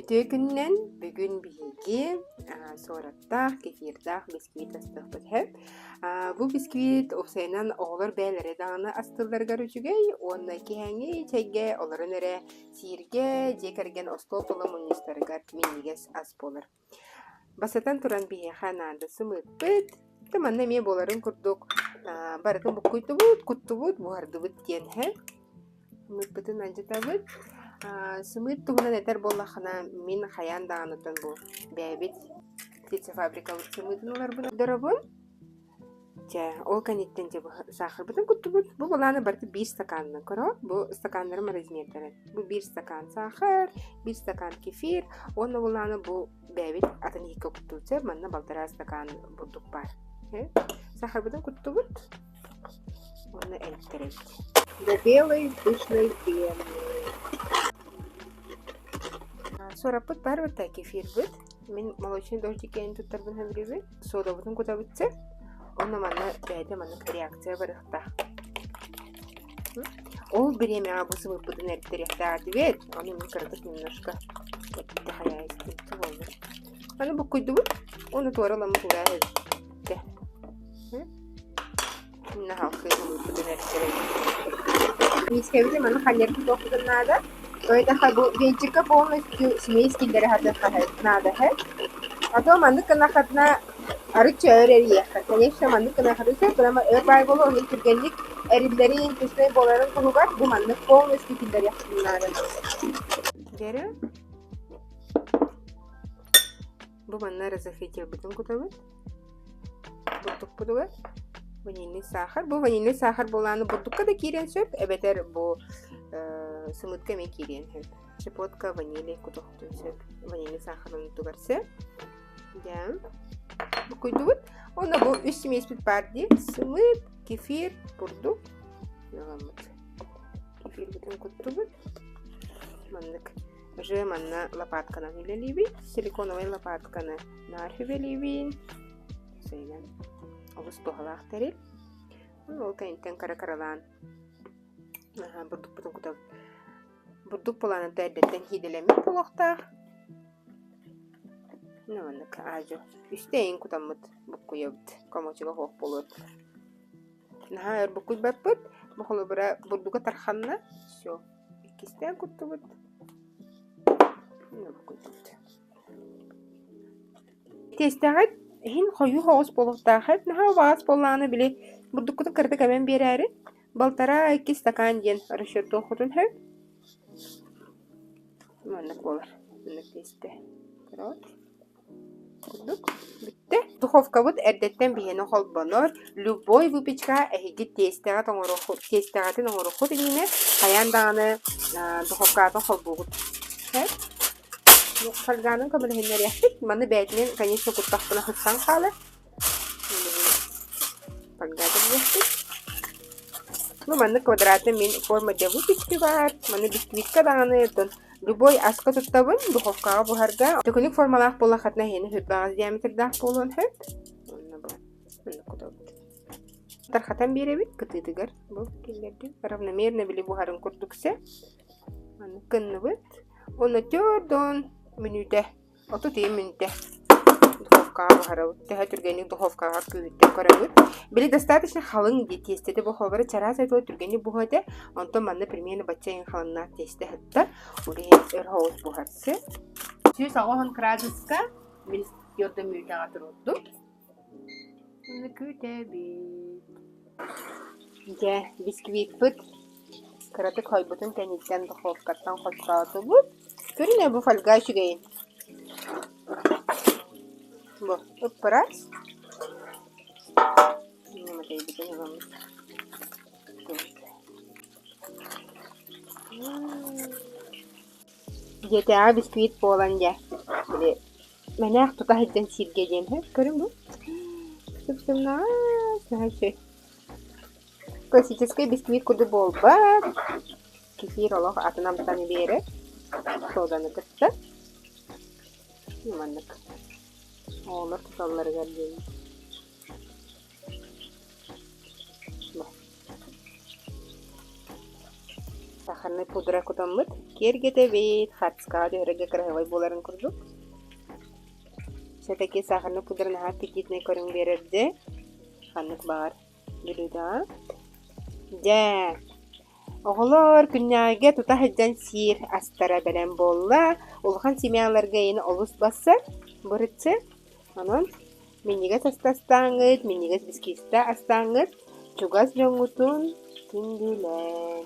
Үтүө күнүнэн бүгүн биһиги суораттаах, кефирдаах бисквит астыахпыт сөп. Бу бисквит уопсайынан оҕолор бэйэлэрэ даҕаны астыылларыгар үчүгэй уонна киэһээҥҥи чэйгэ олорон эрэ сииргэ, дьиэ кэргэн остуол тула мунньустарыгар минньигэс ас буолар. Бастатан туран биһиэхэ наада сымыыппыт, да манна эмиэ буоларын курдук барытын буккуйдубут, куттубут, буһардыбыт диэн иһэ. Сымыыппытын алдьатабыт. Сымыыт туһунан этэр буоллаххына, мин хайаан даҕаныттан бу бэйэбит птицефабрикабыт сымыытын ыларбын ордоробун. Чэ, ол кэнниттэн дьэ саахарбытын куттубут. Бу былааны барыта биир стаканынан көрөҕүт. Бу стаканнарым размердара. Бу биир стакан саахар, биир стакан кефир уонна былааны бу бэйэбит атын иһиккэ куттубут. Сөп, манна балтараа стакан бурдук баар. Сахарбытын куттубут уонна элиттэрэбит. До белой пышной пены. Суораппыт баар бытта кефирбит. Мин молочный дождик диэн туттарбын сөбүлүүбүн. Содабытын кутабыт сөп. Онно манна бэйэтэ маннык реакция барыахтаах. Ол бириэмэҕэ бу сымыыппытын эрдириэхтээх этибит. Ону мин кыратык немножко буолла. Аны буккуйдубут. Ону туора ыламмыт уураа эбит. Миискэбитин маны ханньарбыт буолбутун наада. Ойдоха бу венчикка полностью смесь киллэрэ сатыахха наада һэ. А то маннык гынахатына арычча өр эрийиэххэ. Конечно, маннык гынахатын сөп, прямо өр баай буолуо, онон түргэнник эриллэрин, пышнай буоларын туһугар бу маннык полностью киллэриэххин наада. Дьэрэ. Бу манна разрыхлителбытын кутабыт. Бурдукпутугар ванильный сахар. Бу ванильный сахар буолааны бурдукка да киириэн сөп, эбэтэр бу э, сымыытка эмиэ киириэн сөп. Щепотка ванили кутуохтун сөп. Ванильный сахар оннутугар сөп. Дьэ. Букуйдубут. Уонна бу үс смеспит баар дии. Сымыыт, кефир, бурдук. Ыламмыт. Кефирбитин куттубут. Маннык Уже манна лопатканан үлэлиибин, силиконовай лопатканы наар сүбэлиибин. Сайынан олус туһалаах тэрил. Ол кэнниттэн кыра-кыралаан бурдукпутун кутабыт. Бурдук былаанын эрдэттэн хиидэлэммит буолуохтаах. Ну, маннык аадьу. Үстэ эйин кутаммыт буккуйабыт. Комочуга суох буолуот. Наһаа өр буккуйбаппыт. Бу холобура бурдуга тарханна. Все. Иккистээн куттубут. Тиэстэҕит иһин хойуу соҕус буолуохтаах эбит. Наһаа убаҕас буоллаҕына били бурдуккутун кыратык эбэн биэрээри балтараа икки стакан диэн расчеттуоххутун сөп. Маннык буолар. Маннык тиэстэ. Көрөҕүт? Курдук бүттэ. Духовкабыт эрдэттэн биһиэнэ холбонор. Любой выпечка эһиги тиэстэҕит оҥоруоххут, тиэстэҕитин оҥоруоххут иннинэ хайаан даҕаны духовкаҕытын холбуугут. Фольганан көмөлөһүннэриэхпит. Маны бэйэтинэн, конечно, куттахпына сытсан хаалар. Фольга диэхпит. Ну, маннык квадраты мин форма для выпечки баар. Маны бисквитка даҕаны, оттон Любой аска туттабын, духовкаҕа буһарга. Төкүнүк формалаах буоллаххытына эһиэнэ сүрбэҕэс диаметрдаах буолуон сөп. Онно бу маннык кутабыт. Тархатан биэрэбит кытыытыгар бу киллэрдим. Равномерно били буһарын курдук сэ. Маннык гынныбыт. Уонна төрдөн мүнүүтэ 30 мүнүүтэ духовкаҕа буһарабыт. Төһө түргэнник духовкаҕа күүһүттэн көрөбүт. Били достаточно халыҥ дии тиэстэтэ буһуобара чараас этэ түргэнник буһуо этэ. Онтон манна примерно бачча иһин халыҥнаах тиэстэ сытта. Ол иһин өр соҕус буһарсы. 180 градуска мин твердо мүнүүтэҕэ туруордум. Уонна күүтэбит. Дьэ, бисквиппыт кыратык хойбутун кэнниттэн духовкаттан хостоотубут. Көрүн ээ бу фольга үчүгэйин. Бу ыппырас. Ньыматайбытын ыламмыт. Дьиэтээҕи бисквит буолан дьэ, били Мэнээх тута сылдьан сииргэ диэн үһү, көрүҥ бу. Сып-сымнаҕас, наһаа үчүгэй. Классическай бисквит курдук буолбат. Кефир олох атын амтаны биэрэр. Соданы кытта. Маннык. Оҕолор туталларыгар диэн. Сахарнай пудра кутаммыт киэргэтэбит, хаартыскаҕа түһэрэргэ кыраһыабай буоларын курдук. Все-таки сахарнай пудра наһаа аппетитнай көрүҥ биэрэр дьэ. Ханнык баҕар бүлүүдэҕэ. Дьэ, оҕолор күннээҕигэ тута сылдьан сиир астара бэлэм буолла. Улахан семьяларга эйиэнэ олус бассар бу рецепт. Онон минньигэс аста астааҥҥыт, минньигэс бискиистэ астааҥҥыт, чугас дьоҥҥутун күндүлээҥ.